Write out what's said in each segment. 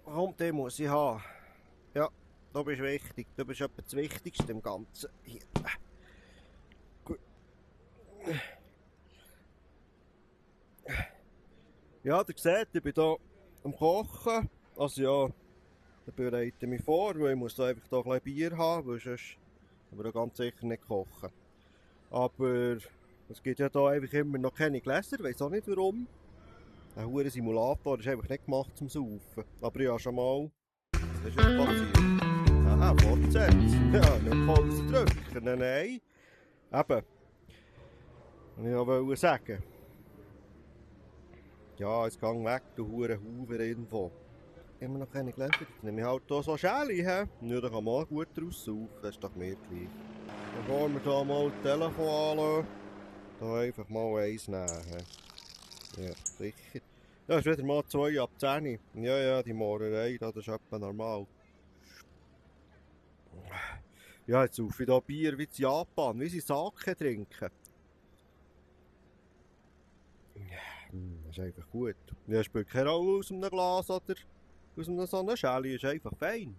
Komm, den muss ich haben. Ja, du bist wichtig. Du bist etwa das Wichtigste im Ganzen. Hier. Gut. Ja, ihr seht, ich bin hier am Kochen. Also ja, ich bereite mich vor, weil ich muss da einfach hier ein bisschen Bier haben, weil sonst aber da ganz sicher nicht kochen. Aber es gibt ja hier einfach immer noch keine Gläser, ich weiß auch nicht warum. Ein hoher Simulator ist einfach nicht gemacht zum Saufen. Aber ich habe schon mal... Was ist jetzt passiert? Aha, fortsetzen. Ja, nicht Pause drücken. Nein. Eben. Und ich wollte sagen. Ja, jetzt gang weg, du hure Hauver-Info. Immer noch keine Gläser. Jetzt nehme ich halt hier so Schäli, hä? Ja, da kann man auch gut draus saufen. Das ist doch mir gleich. Bevor wir hier mal das Telefon anlassen, da einfach mal eins nehmen. Hä? Ja, sicher. Ja, ist wieder mal 2 ab 10. Ja, ja, die Mohrerei, das ist etwa normal. Ja, jetzt saufe ich hier Bier wie in Japan, wie sie Sake trinken. Das ist einfach gut. Ja, spült keine Rolle aus einem Glas oder aus einem so einem Schäli, ist einfach fein.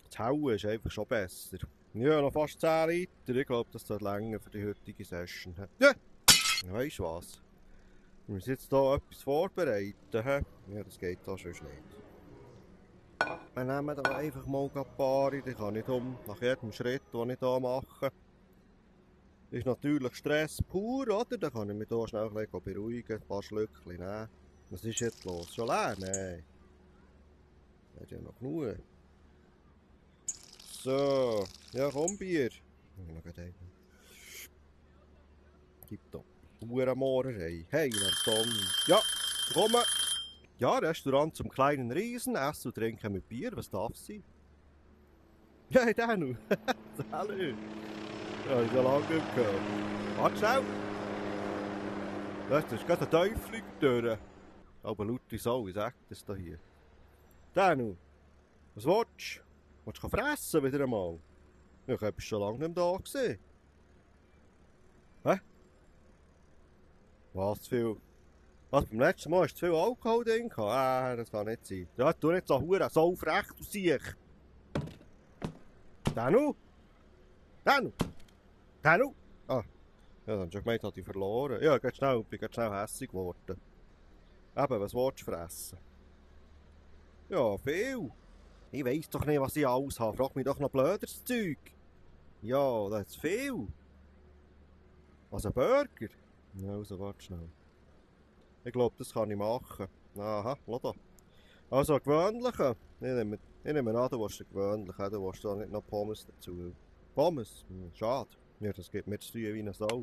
Das Hauen ist einfach schon besser. Ja, noch fast 10 Liter, ich glaube, das sollte länger für die heutige Session. Ja, weißt du was? Wir müssen jetzt hier etwas vorbereiten. Ja, das geht da schon nicht. Wir nehmen da einfach mal ein paar, ich kann nicht nach jedem Schritt, den ich hier mache. Ist natürlich Stress pur, oder? Da kann ich mich hier schnell ein bisschen beruhigen, ein paar Schlückchen nehmen. Was ist jetzt los? Schon leer? Nein. Das ist ja noch genug. So. Ja, komm, Bier. Gib doch. Uhrenmohrerei. Hey, Tom. Ja, komm. Ja, Restaurant zum kleinen Riesen. Essen und trinken mit Bier. Was darf es sein? Ja, Danu. Salut. Ja, ich habe lange nicht gehört. Warte schnell. Das ist gerade ein Teufel durch. Aber laute Sau, ich sag das da hier. Danu, was willst du? Willst du fressen wieder einmal? Ja, ich habe schon lange nicht mehr da gesehen. Hä? Was zu viel? Was, beim letzten Mal hast du zu viel Alkohol drin gehabt? Das kann nicht sein. Ja, tu nicht so hure so frech, du Siech. Danu? Danu? Danu? Ah, ja, dann hast du gemeint, dass ich verloren. Ja, ich bin schnell hässig geworden. Eben, was willst du fressen? Ja, viel. Ich weiss doch nicht, was ich alles habe. Frag mich doch noch blöderes Zeug. Ja, das ist viel. Was, ein Burger? Ja, also, warte schnell. Ich glaube, das kann ich machen. Aha, schau da. Also, gewöhnliche. Ich nehme an, du willst den gewöhnlichen. Du willst da nicht noch Pommes dazu. Pommes? Schade. Ja, das gibt mir zu tun wie eine Sau.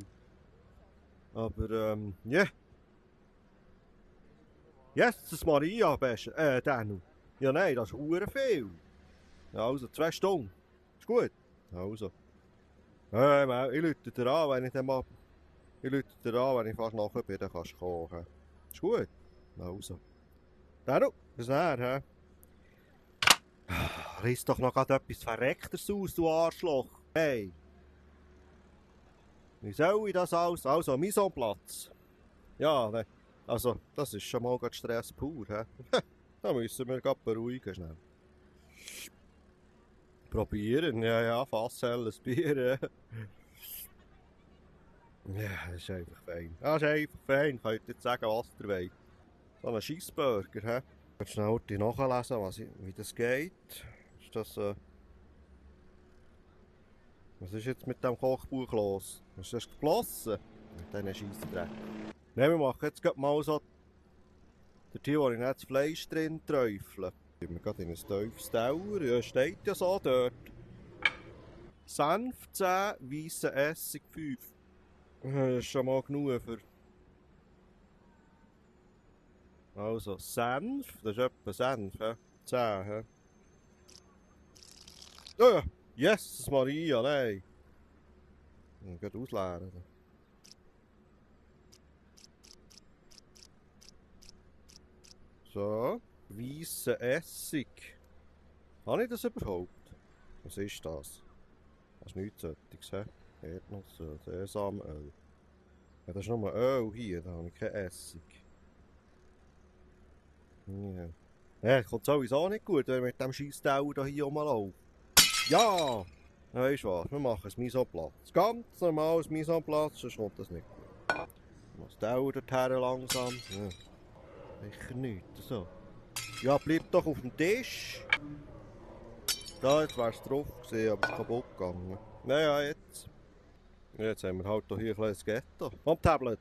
Aber, ja. Yeah. Jesus Maria, Danu. Ja, nein, das ist hure viel. Ja, also, 2 Stunden. Ist gut. Also. Ich rufe dir an, wenn ich dann mal... Ich rufe dir an, wenn ich fast nachher bin, dann kannst du kommen. Ist gut. Also. Danu, bis nachher, hä? Riss doch noch gerade etwas Verreckteres aus, du Arschloch. Hey. Wie soll ich das alles? Also, Mise en Platz. Ja, ne. Also, das ist schon mal gerade Stress pur, hä? Da müssen wir gerade beruhigen schnell. Probieren, ja, fast helles Bier. Ja, das ist einfach fein. Das ist einfach fein. Ich kann jetzt sagen, was ihr wollt. So ein Scheissburger, hä? Ich kann schnell nachlesen, wie das geht. Ist das, was ist jetzt mit dem Kochbuch los? Ist das geflossen? Mit diesen Scheissdreck. Ne, wir machen jetzt gerade mal so... Dort hier, wo ich nicht das Fleisch drin träufle. Wir gerade in ein tiefes Teller. Ja, steht ja so dort. Senf 10, weissen Essig 5. Das ist schon mal genug für... Also, Senf, das ist etwa Senf, hä? 10, hä? Ja, Jesus Maria, nein! Ich kann ausleeren. So, weissen Essig. Habe ich das überhaupt? Was ist das? Das ist nichts solches, hä? Erdnussöl, Sesamöl. Ja, das ist nur Öl hier, da habe ich kein Essig. Ja. Ja, das kommt sowieso nicht gut, wenn wir mit dem Scheissdauer hier rumlaufen. Ja! Weißt du was, wir machen ein Misoplatz. Ganz normales Misoplatz, sonst kommt das nicht gut. Was dauert dorthin langsam? Ja, sicher nicht. So. Ja, bleib doch auf dem Tisch. Da, jetzt wär's drauf gewesen, aber es ist kaputt gegangen. Naja, jetzt. Jetzt haben wir halt hier ein kleines Ghetto. Komm, Tablet.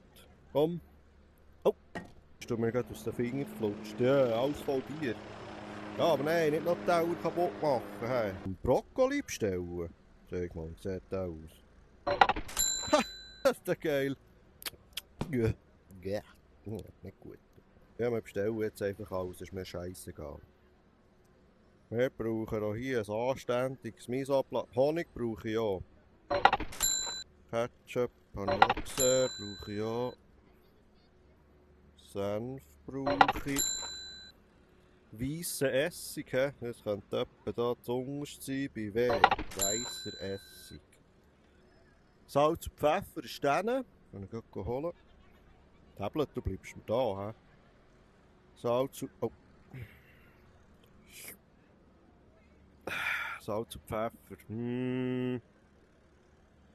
Komm. Oh! Hast du mir gerade aus den Fingern geflutscht? Ja, alles voll Bier. Ja, aber nein, nicht noch die Teller kaputt machen. Hey. Brokkoli bestellen. Sag mal, wie sieht der aus? Ha! Das ist ja geil. Ja. Ja. Nicht gut. Ja, wir bestellen jetzt einfach alles, ist mir scheißegal. Wir brauchen auch hier ein anständiges Misoplatz. Honig brauche ich auch. Ketchup habe ich auch gesehen, brauche ich auch. Senf brauche ich. Weisser Essig, he? Das könnte etwa da zuunterst sein bei W. Weisser Essig. Salz und Pfeffer ist drin. Kann ich gleich holen. Tablet, du bleibst mir da, he? Salz und... Oh. Salz und Pfeffer.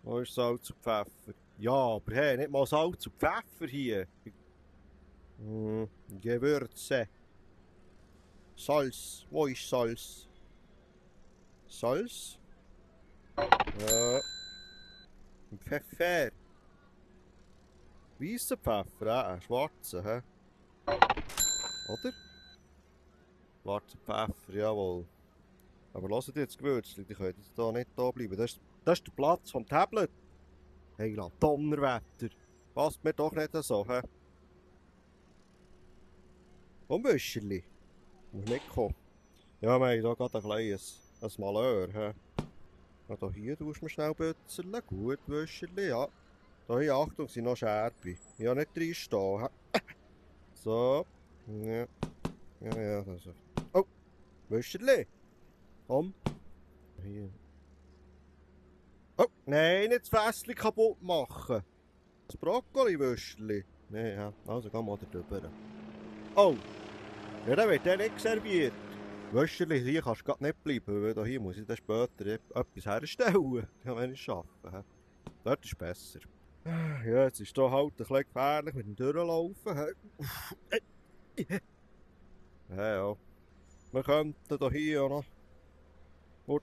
Wo ist Salz und Pfeffer? Ja, aber hey, nicht mal Salz und Pfeffer hier. Gewürze. Salz. Wo ist Salz? Salz? Ja. Pfeffer. Weisser Pfeffer, schwarzer, hä? Oder? Schwarzer Pfeffer, jawohl. Aber lasst jetzt Gewürzli, die können jetzt hier nicht da bleiben. Das ist der Platz vom Tablet. Hey, Donnerwetter. Passt mir doch nicht so, hä? Komm, Büscherli. Muss mitkommen. Ja, wir haben hier gerade ein kleines Malheur, hä? Ja, hier tust du mir schnell bützeln. Gut, Büscherli, ja. Hier, Achtung, sind noch Scherben. Ja, nicht reinstehen, hä? So. Ja. Ja, das ist... Oh! Büscherli! Komm. Hier. Oh, nein, nicht das Fässchen kaputt machen. Das Brokkoli-Würstchen. Nein, ja. Also, geh mal da drüber. Oh! Ja, dann wird der nicht serviert. Würstchen, hier kannst du gerade nicht bleiben, weil hier muss ich dann später etwas herstellen. Ja, wenn ich es schaffe. Dort ist besser. Ja, jetzt ist hier halt ein bisschen gefährlich mit dem Durchlaufen. Ja. Wir könnten hier auch noch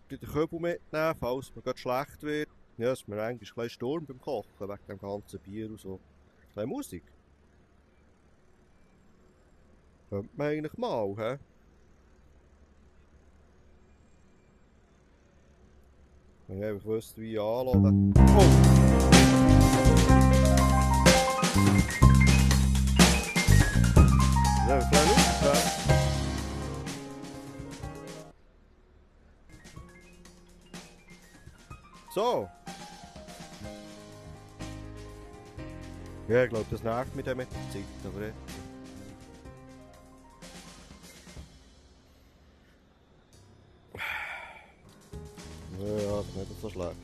den Kübel mitnehmen, falls mir gerade schlecht wird. Ja, es ist mir eigentlich ein bisschen Sturm beim Kochen, wegen dem ganzen Bier und so. Ein bisschen Musik. Könnte man eigentlich mal, hä? Wenn ich einfach wüsste, wie ich anladen. Oh! Ja, klein auf, hä? So. Ja, ich glaube, das nervt mich dann mit der Zeit, aber jetzt. Ja, das ist nicht so schlecht.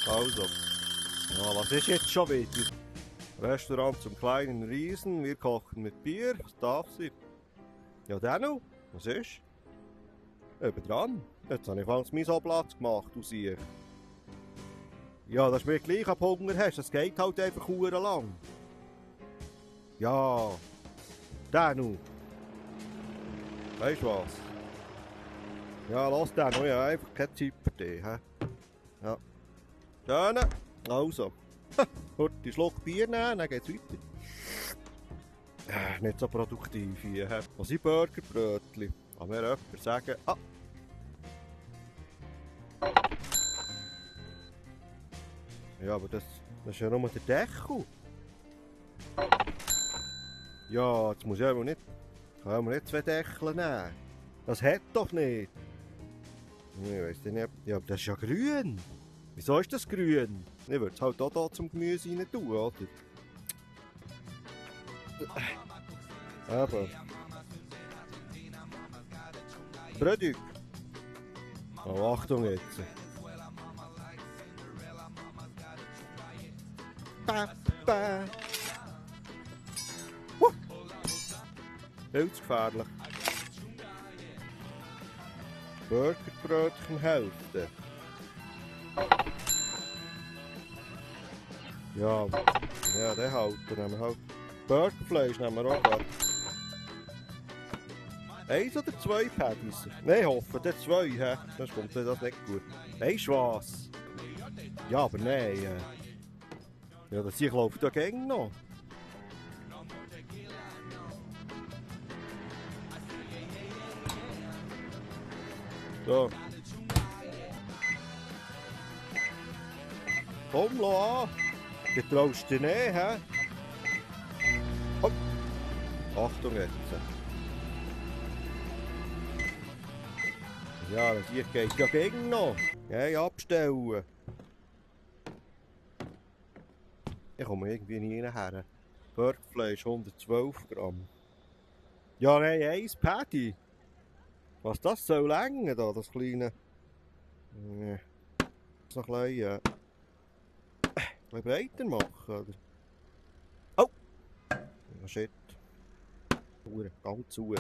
Also. Ja, was ist jetzt schon wieder? Restaurant zum kleinen Riesen, wir kochen mit Bier, was darf sie? Ja, Danu, was ist? Eben dran. Jetzt habe ich fast Misoplatz gemacht, du siehst. Ja, dass du mir gleich ab Hunger hast, das geht halt einfach lang. Ja, Danu. Weißt du was? Ja, lass Danu, ja, einfach keine Zeit für dich. He? Ja. Schön. Also. Heute einen Schluck Bier nehmen, dann geht's weiter. Nicht so produktiv hier. He? Was sind Burgerbrötchen? Kann mir jemand sagen? Ah. Ja, aber das ist ja nur der Deckel. Ja, jetzt muss ich aber nicht... Kann man nicht 2 Deckel nehmen. Das hat doch nicht. Ich weiss nicht. Ja, aber das ist ja grün. Wieso ist das grün? Ich würde es halt auch hier zum Gemüse rein tun, oder? Aber... Produkt. Oh, Achtung jetzt. Viel zu gefährlich. Burgerbrötchenhälfte. Ja, ja, den halt. Dann nehmen wir halt Burgerfleisch nehmen wir auch gerade. 1 oder 2 Patties? Nein, ich hoffe, der 2, hä? Sonst kommt das nicht gut. Weisst du was? Ja, aber nein. Ja, das hier läuft ja gäng noch. So. Komm, lass an. Du traust dich nicht, hä? Oh. Achtung jetzt. Ja, das hier geht ja gegen noch. Hey, abstellen. Ich komme irgendwie nie her. Burgerfleisch 112 Gramm. Ja, nein, 1 Patty. Was das soll länger da, das kleine. Nee. Das noch ein bisschen breiter machen, oder? Oh! Oh shit. Gang zu.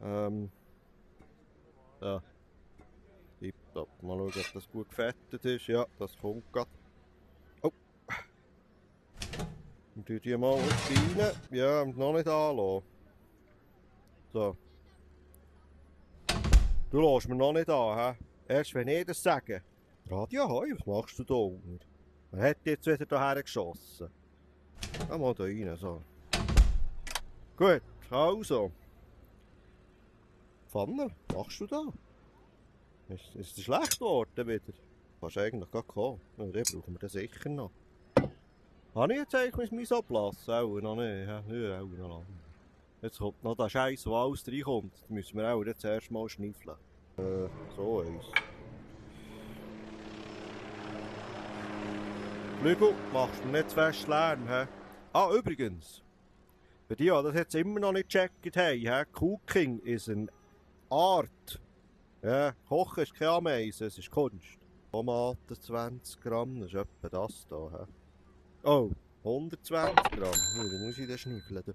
Ja. Tipptopp. Mal schauen, ob das gut gefettet ist. Ja, das kommt gerade. Oh! Wir tun die mal rein. Ja, noch nicht anlassen. So. Du lässt mir noch nicht an, hä? Erst wenn ich das sage. Radio Hoi, was machst du da unten? Wer hat jetzt wieder hierher geschossen? Komm mal da rein, so. Gut, also. Pfanne, was machst du da? Ist es schlecht geworden wieder? Kannst eigentlich gar kommen. Ja, den brauchen wir dann sicher noch. Habe ich jetzt eigentlich mein Miso-Platz? Auch noch nicht, ja, auch noch lange. Jetzt kommt noch der Scheiß, der alles reinkommt. Da müssen wir auch jetzt erst mal schnüffeln. So eins. Flügel, machst du nicht zu fest Lärm, hä? Ah, übrigens. Bei dir, die das jetzt immer noch nicht gecheckt haben, hä? Cooking ist eine Art. Ja, Kochen ist keine Ameise, es ist Kunst. Tomaten 20 Gramm, das ist etwa das hier, hä? Oh, 120 Gramm. Da muss ich das schnüffeln.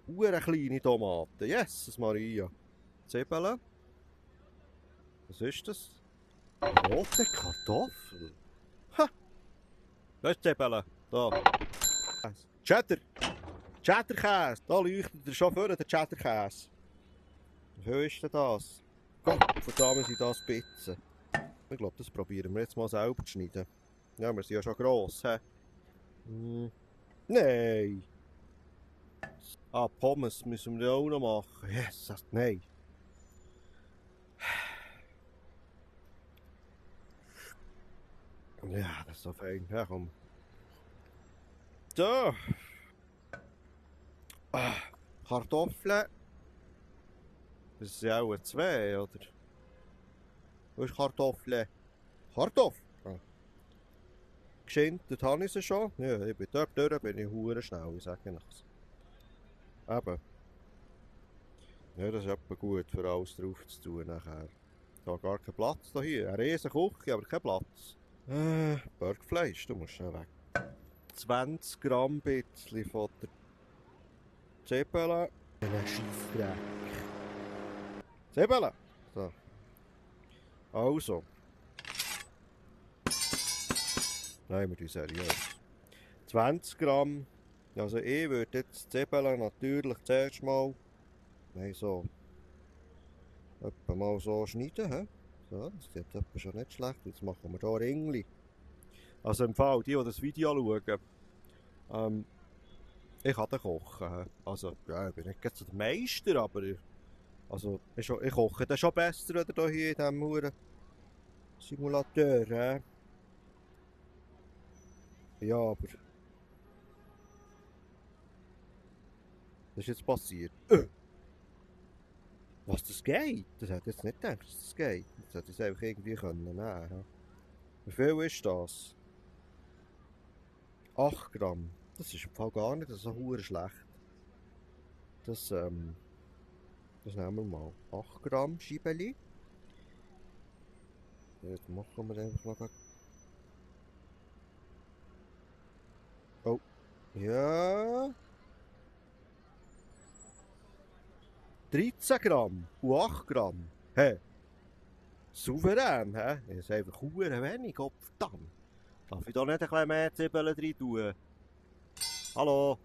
Hure kleine Tomaten. Jesus Maria. Zwiebeln. Was ist das? Rote Kartoffel. Ha! Das ist Zwiebeln. Da. Cheddar. Cheddar-Käse. Da leuchtet er schon vor, der Cheddar-Käse. Wie viel ist denn das? Gott, verdammt sind das Pizzen. Ich glaube, das probieren wir jetzt mal selber zu schneiden. Ja, wir sind ja schon gross, hä? Nein. Ah, Pommes müssen wir auch noch machen. Yes, nein. Ja, das ist so fein. Ja, komm. So. Ah, Kartoffeln. Das sind auch 2, oder? Wo ist Kartoffeln? Kartoffel? Ah. Geschintet habe ich sie schon. Ja, ich bin dort durch, bin ich hure schnell, ich sage nichts. Eben. Ja, das ist etwa gut, für alles drauf zu tun nachher. Da gar kein Platz da hier. Eine riesige Küche, aber kein Platz. Burgfleisch, du musst schnell weg. 20 Gramm bisschen von der Zwiebeln. Ein Scheissdreck. Zwiebeln! So. Also. Nein, wir tun seriös. 20 Gramm. Also ich würde jetzt Zwiebeln natürlich zuerst mal. Nein, so. Etwa mal so schneiden. He? So, das sieht etwa schon nicht schlecht. Jetzt machen wir hier Ringli. Also im Fall, die das Video schauen, ich kann kochen. He? Also, ja, ich bin nicht so der Meister, aber ich koche dann schon besser, wenn hier in diesem Huren Simulateur. He? Ja, aber. Was ist jetzt passiert? Was das geht? Das hätte ich jetzt nicht gedacht, dass das geht. Das hätte ich einfach irgendwie nehmen können. Wie viel ist das? 8 Gramm. Das ist im Fall gar nicht so hure schlecht. Das nehmen wir mal. 8 Gramm Scheibeli. Jetzt machen wir einfach noch. Oh. Ja. 13 Gramm und 8 Gramm. Hey. Souverän, hä? Das ist einfach verdammt wenig, Gott verdammt. Darf ich da nicht ein bisschen mehr Zwiebeln rein tun? Hallo?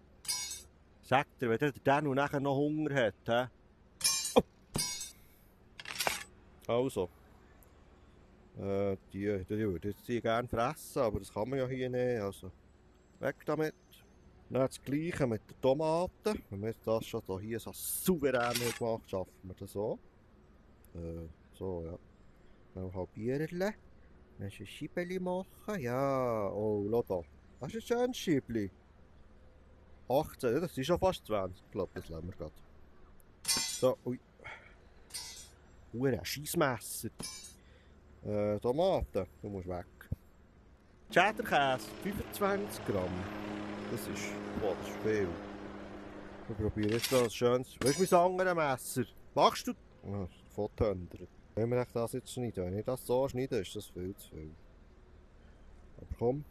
Sagt er, wenn der Danu nachher noch Hunger hat, hä? Oh. Also. Die würde ich gerne fressen, aber das kann man ja hier nicht, also. Weg damit. Dann das Gleiche mit den Tomaten. Wenn wir das schon hier so souverän gemacht, schaffen wir das so. So, ja. Dann halbieren. Dann ein Scheibeli machen. Ja, oh, schau da. Das ist ein schönes Scheibli. 18, das ist schon fast 20. Ich glaube, das lassen wir gerade. So, ui. Ein Scheissmesser. Tomaten, du musst weg. Cheddar-Käse, 25 Gramm. Das ist viel. Ich probiere jetzt da ein schönes. Wo ist mein anderes Messer? Machst du? Ah, Fotohändler. Wenn wir das jetzt schneiden, wenn ich das so schneide, ist das viel zu viel. Aber komm.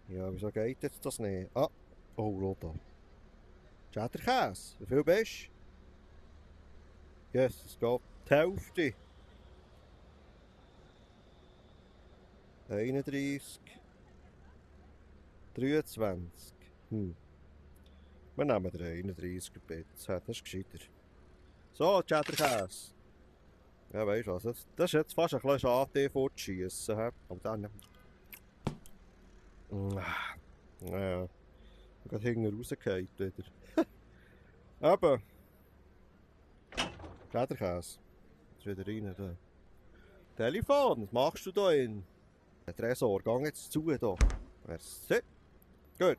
Ja, wieso geht jetzt das nicht? Ah, oh, schau da. Cheddar-Käse, wie viel bist du? Yes, es geht die Hälfte. 31. 23. Wir nehmen den 31 bitte. Das ist gescheiter. So, Cheddar-Käse. Ja, weißt du was? Das ist jetzt fast ein bisschen schade, die fortschiessen. Aber dann. Naja. Ich bin hinten rausgefallen wieder. Eben. Cheddar-Käse. Jetzt wieder rein. Da. Telefon, was machst du da in? Der Tresor, geh jetzt zu da. Merci. Gut.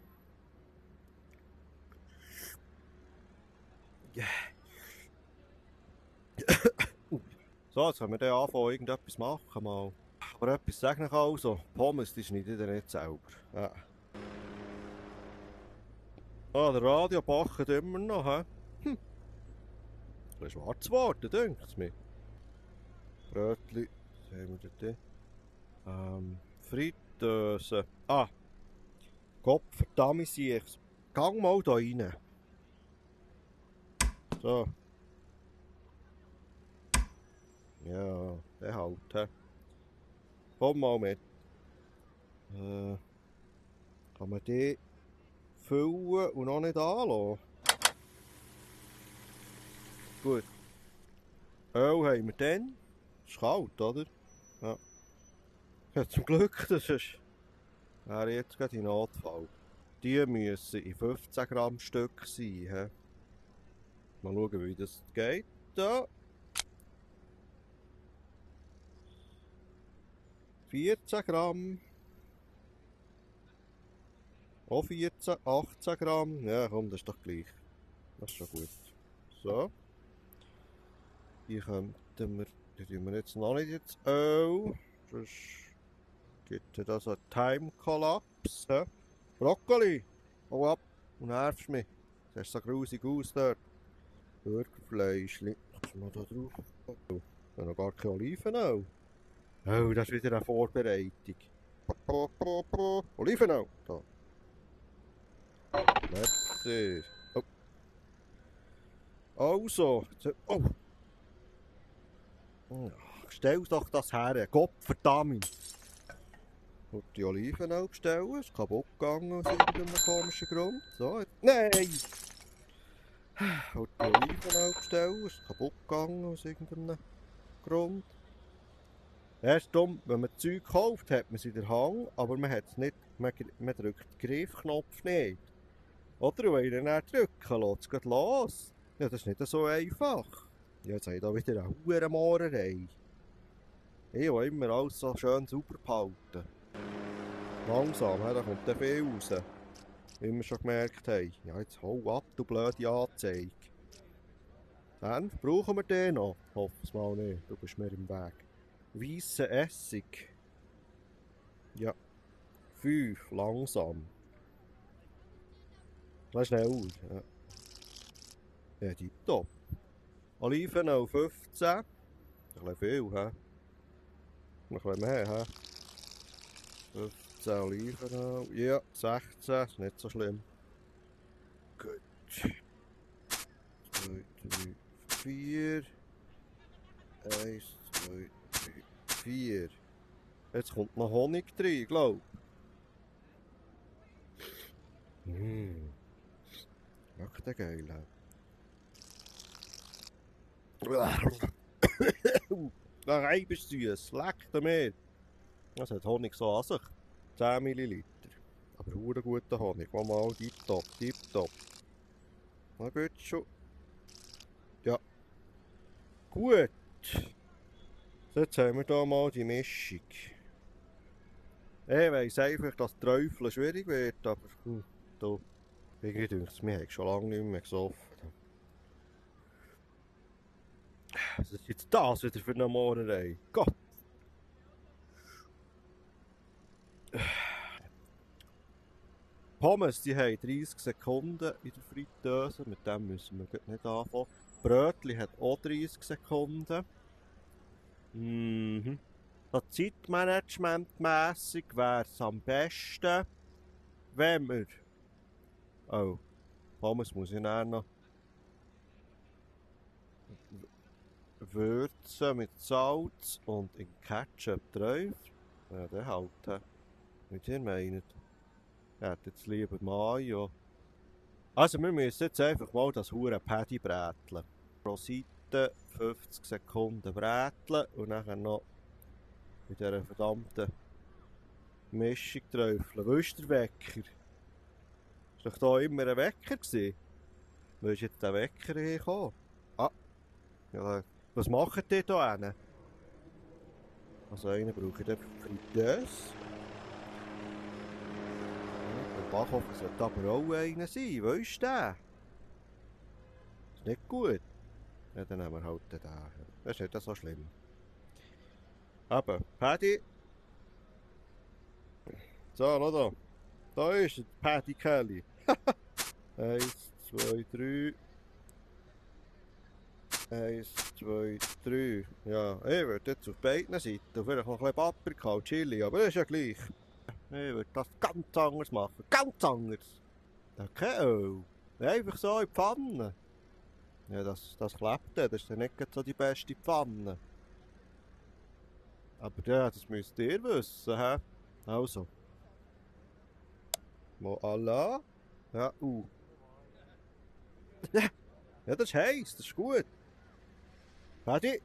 So, jetzt können wir dann anfangen, irgendetwas machen mal. Aber etwas sage ich also. Pommes, die schneide ich dann nicht selber. Ja. Ah, der Radio backt immer noch, hä? Ein bisschen schwarz geworden, denkt es mir. Brötchen, was haben wir dort? Fritteuse. Ah! Gott verdammt, ich. Gang mal da rein. So. Ja, der halt, hä? Komm mal mit. Kann man die füllen und noch nicht anlassen? Gut. Öl haben wir dann. Ist kalt, oder? Ja. Ja, zum Glück, das ist. Wäre jetzt gerade in Notfall. Die müssen in 15 Gramm Stück sein. He? Mal schauen, wie das geht. Da. 14 Gramm. Auch 14, 18 Gramm. Ja, komm, das ist doch gleich. Das ist schon gut. So. Hier könnten wir. Die tun wir jetzt noch nicht ins Öl. Sonst gibt es da so einen Time-Kollaps. Brokkoli! Hau ab und nervst mich. Das sieht so grusig aus dort. Burgerfleischli. Kannst du mal da drauf? Oh, da noch gar keine Olivenöl. Oh, das ist wieder eine Vorbereitung. Olivenöl. Da. Merci. Oh. Also. Oh. Stell doch das her. Gott verdammt. Und die Olivenöl bestellen. Ist kaputt gegangen aus irgendeinem komischen Grund. So. Nein! Und die Olivenöl bestellen. Ist kaputt gegangen aus irgendeinem Grund. Erst dumm, wenn man Zeug kauft, hat man sie in der Hand, aber man hat es nicht, man drückt den Griffknopf nicht. Oder wenn ich dann drücken, lässt es gleich los. Ja, das ist nicht so einfach. Ja, jetzt habe ich da wieder eine Hurenmohrerei. Ich will immer alles so schön sauber behalten. Langsam, da kommt dann viel raus. Wie wir schon gemerkt haben. Ja, jetzt hau ab, du blöde Anzeige. Dann brauchen wir den noch. Hoffe es mal nicht, du bist mir im Weg. Weisse Essig. Ja. 5, langsam. Ein schneller. Ja, tipptopp. Olivenöl 15. Ein bisschen viel, hä? Noch ein bisschen mehr, hä? 15 Olivenöl. Ja, 16. Ist nicht so schlimm. Gut. 2, 3, 4. 1, 2, 3, 4. Jetzt kommt noch Honig rein, glaub ich. Schmeckt der geil. Der Reib ist süß, leckt mir. Das hat Honig so an sich. 10 Milliliter. Aber hure guter Honig. Mal tipptopp, tipptopp. Na gut schon. Ja. Gut. So, jetzt haben wir hier mal die Mischung. Ich weiss einfach, dass Träufeln schwierig wird, aber da. Irgendwie denke ich, wir haben schon lange nicht mehr gesoffen. Was ist jetzt das wieder für eine Mohrerei? Gott! Pommes, die haben 30 Sekunden in der Fritteuse, mit dem müssen wir nicht anfangen. Brötli hat auch 30 Sekunden. So zeitmanagementmässig wäre es am besten, wenn wir... Oh, Pommes muss ich dann noch würzen mit Salz und in Ketchup drauf. Ja, der halt, wie ihr meint. Ich hätte jetzt lieber Mayo. Also wir müssen jetzt einfach mal das hure Paddy bräteln. Pro Seite 50 Sekunden bräteln und dann noch in dieser verdammten Mischung träufeln. Wo ist der Wecker? Ist doch da immer ein Wecker gewesen? Wo ist jetzt der Wecker hergekommen? Ah, ja, was macht ihr da hinten? Also einen brauche ich dann Fritteuse. Der Backofen sollte aber auch einer sein. Wo ist der? Ist nicht gut. Ja, dann nehmen wir halt den. Das ist nicht so schlimm. Aber, Paddy. So, noch da. Da ist der Paddy Kelly. 1, 2, 3. 1, 2, 3. Ja, ich würde jetzt auf beiden Seiten vielleicht noch ein bisschen Paprika und Chili, aber das ist ja gleich. Ich würde das ganz anders machen. Ganz anders. Da kein Öl. Einfach so in die Pfanne. Ja, das klebt ja. Das ist ja nicht so die beste Pfanne. Aber ja, das müsst ihr wissen, hä? Also. Voilà. Ja, Ja, das ist heiß, das ist gut. Paddy,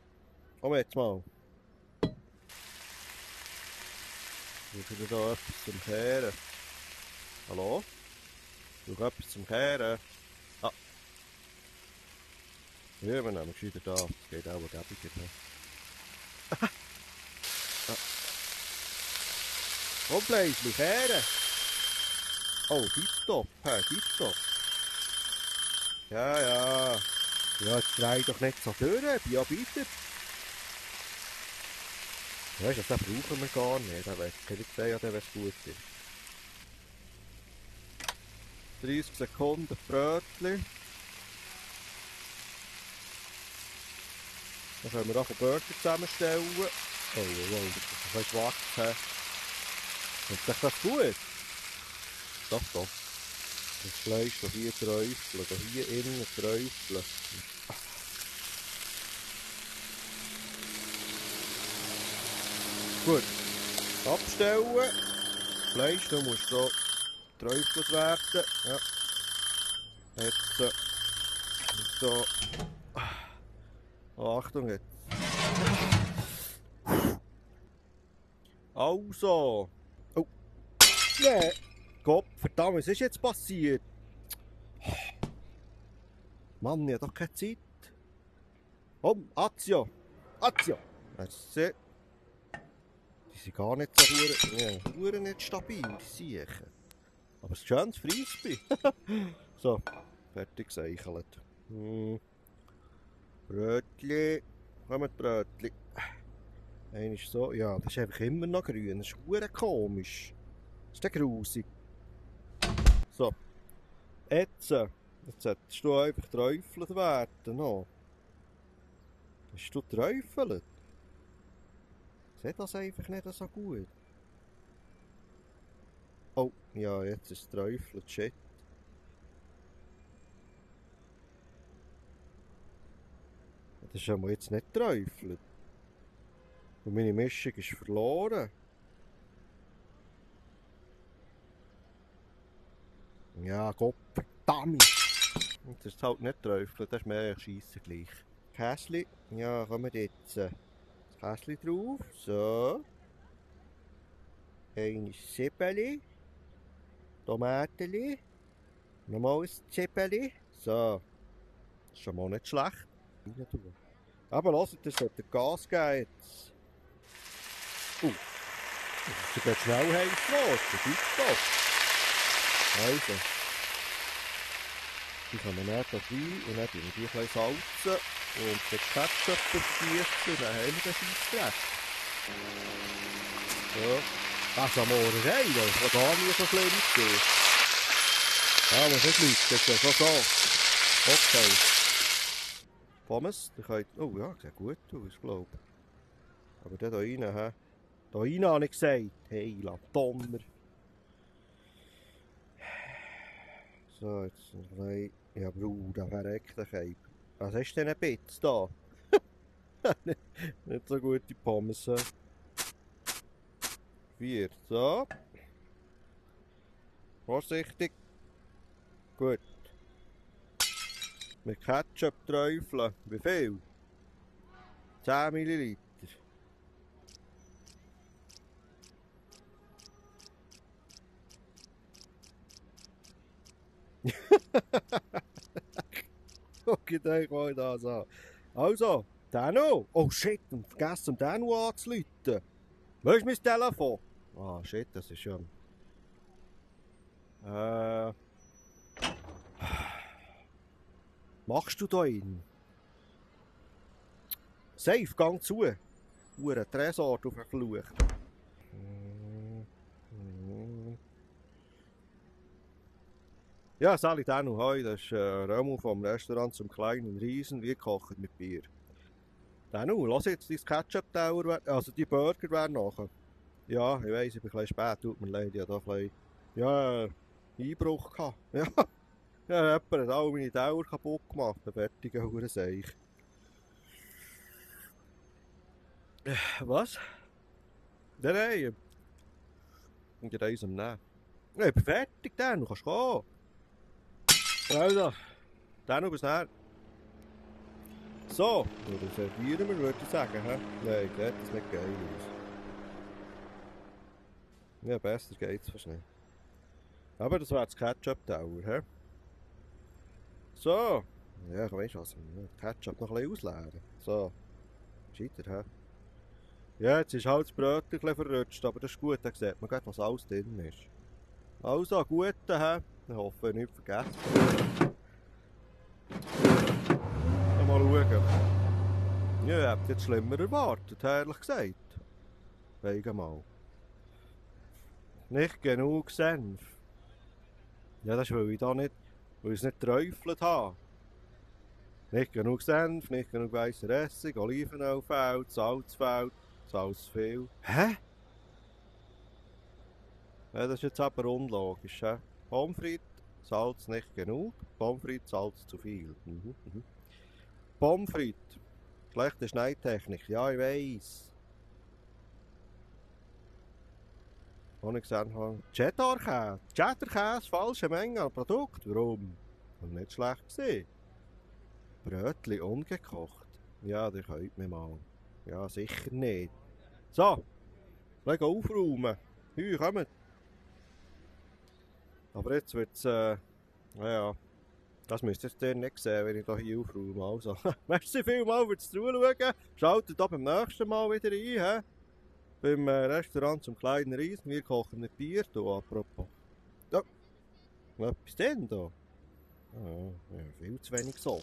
komm jetzt mal. Ich brauche da etwas zum Kehren. Hallo? Ich brauche etwas zum Kehren. Ah. Ja, wir nehmen gescheiter da. Das geht auch gäbiger. Ah. Komm, Fleischli, kehren. Oh, tipptopp, tipptopp. Ja, ja. Ja, jetzt dreh doch nicht so durch, ja bitte. Weißt du, das brauchen wir gar nicht. Da kann ich sehen, wenn es gut ist. 30 Sekunden Brötchen. Dann können wir auch ein Burger zusammenstellen. Oh, das ist ein bisschen schwach. Ist das gut? Doch, doch. Das Fleisch hier träufeln, hier innen träufeln. Gut. Abstellen. Fleisch, da muss so träufelt werden. Ja. Jetzt so. Oh, Achtung jetzt. Also. Oh. Nee. Gott, verdammt, was ist jetzt passiert? Mann, ich habe doch keine Zeit. Komm, Azio. Azio. Merci. Die sind gar nicht so hure nicht stabil, die Siechen. Aber es ist schön, das Frisbee. So, fertig geseichelt. Brötli. Kommt Brötli. Einer ist so, ja, das ist einfach immer noch grün. Das ist hure komisch. Das ist der grusig. So. Jetzt solltest du einfach träufelt werden. No. Hast du träufelt? Sieht das einfach nicht so gut? Oh, ja, jetzt ist es träufelt. Shit. Das ist aber jetzt nicht träufelt. Und meine Mischung ist verloren. Ja, Gott verdammt. Das ist halt nicht Träufel, das ist mehr Scheissen gleich. Käsli, ja, kommen wir jetzt das Käsli drauf. So. Ein Zippeli. Tomateli. Nochmal ein Zippeli. So. Das ist schon mal nicht schlecht. Aber lasst, das sollte Gas geben jetzt. Das geht schnell heiß geworden. Also. Die kann man dann hier rein und dann tun wir die ein bisschen salzen und den Ketchup vergießen und dann haben wir den Scheissdreck. So. Das ist eine Mohrerei, das kann gar nicht so schlimm sein. Ja, muss nicht liegen, das ist ja schon so. Okay. Pommes, die könnt... Oh ja, sieht gut aus, glaube ich. Aber der da rein, hä? Da rein habe ich gesagt. Hey, la Donner. So, jetzt noch ein bisschen... Ja, Bruder, verreckt der Keib. Was ist denn ein Bitz da? Nicht so gute Pommes. 4, so. Vorsichtig. Gut. Mit Ketchup träufeln. Wie viel? 10 Milliliter. Okay, dann mal das an. Also, Danu. Oh shit, ich vergessen, Danu anzuleiten. Wo ist mein Telefon? Ah, shit, das ist schon. Machst du da hin? Safe, gang zu. Ein Tresor auf den Fluch. Ja, Sally Danu, hoi, das ist Römu vom Restaurant zum kleinen Riesen. Wir kochen mit Bier. Danu, lass jetzt dein Ketchup-Tower, also die Burger werden nachher. Ja, ich weiss, ich bin ein bisschen spät, tut mir leid, ich hatte da ein bisschen, Einbruch gehabt. Ja, ja, jemand hat alle meine Tower kaputt gemacht, ein fertiger Hurenseich. Was? Nein. Ich bin eins am Nehmen. Ja, ich bin fertig, Danu, kannst gehen. Also, Danu, bis nachher. So, dann servieren wir, würde ich sagen. He? Nein, geht das nicht geil aus. Ja, besser geht's fast nicht. Aber das war das Ketchup-Tower. He? So. Ja, weißt du was? Ketchup noch ein bisschen ausleeren. So. Scheiter, hä? Ja, jetzt ist halt das Brötchen ein bisschen verrutscht, aber das ist gut, da sieht man gleich, was alles drin ist. Also, gute, hä? Ich hoffe, ich nicht vergessen. Mal schauen. Ja, ihr habt jetzt schlimmer erwartet, ehrlich gesagt. Wegen mal. Nicht genug Senf. Ja, das ist, weil ich da nicht, weil ich es nicht träufelt habe. Nicht genug Senf, nicht genug weißer Essig, Olivenöl fehlt, Salz fehlt, Salz viel. Hä? Ja, das ist jetzt aber unlogisch. He? Pommes frites, Salz nicht genug, Pommes frites, Salz zu viel. Pommes frites, schlechte Schneidtechnik, ja ich weiss. Ohne gesehen habe. Cheddar-Käse, falsche Menge an Produkt. Warum? Das war nicht schlecht gewesen. Brötchen ungekocht. Ja, das könnt mir mal. Ja, sicher nicht. So, wir gehen aufräumen. Hier, kommt. Aber jetzt wird es, naja, das müsst ihr nicht sehen, wenn ich hier aufräume. Also, merci vielmals fürs Zuschauen. Schaltet da beim nächsten Mal wieder ein. He? Beim Restaurant zum kleinen Riesen. Wir kochen mit Bier. Da, apropos. Ja, etwas denn da? Ja, viel zu wenig so.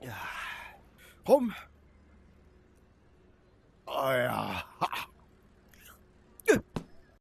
Ja. Komm! Ah ja.